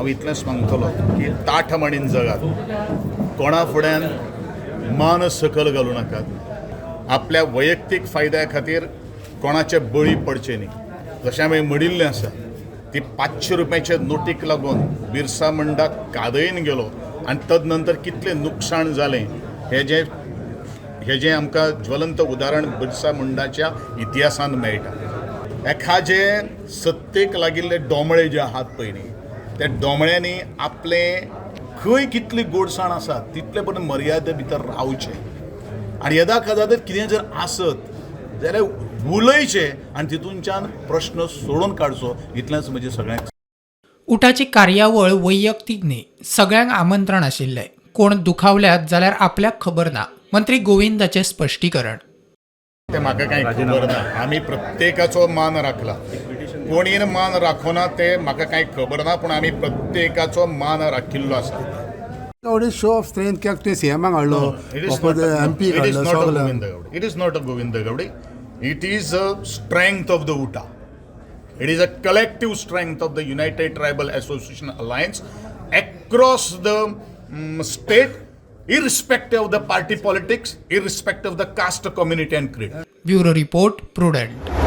हांव इतलेंच मागतलो की ताठ माणीन जगात, कोणा फुड्यान मान सकल घालूं नाकात, आपल्या वैयक्तीक फायद्या खातीर कोणाचे बळी पडचे न्ही. जशें हांवें म्हणिल्लें आसा ती 500 रुपयाचे नोटीक लागून बिरसा मुंडा कादयेन गेलो आनी तद नंतर कितलें नुकसाण जालें हें जें आमकां ज्वलंत उदाहरण बिरसा मुंडाच्या इतिहासांत मेळटा. एखाजे सत्तेक लागिल्ले दोमळे जे आहात पळय न्ही, त्या दोमळ्यांनी आपलें खंय कितली गोडसाण आसा तितले पर्यंत मर्यादे भितर रावचें आनी येदा कदा जर कितें जर आसत जाल्यार उलयचें आनी तितूनच्यान प्रश्न सोडून काडचो, इतलेंच म्हजें सगळ्यांक. उटाची कार्यावळ वैयक्तीक न्ही, सगळ्यांक आमंत्रण आशिल्लें. कोण दुखावल्यात जाल्यार आपल्याक खबर ना, मंत्री गोविंदाचें स्पश्टीकरण. तें म्हाका कांय खबर ना. आमी प्रत्येकाचो मान राखला. कोणीन मान राखोना तें म्हाका कांय खबर ना, पूण आमी प्रत्येकाचो मान राखिल्लो आसा. गावडे शो ऑफ स्ट्रेंथ कित्याक तुवें सीएमाक हाडलो, एम पी it is हाडलो not a सगळ्यांक. Govind Gaude. It is not a Govind Gaude. It is a strength of the UTA. It is a collective strength of the United Tribal Association Alliance across the state, irrespective of the party politics, irrespective of the caste, community and creed. Bureau report, Prudent.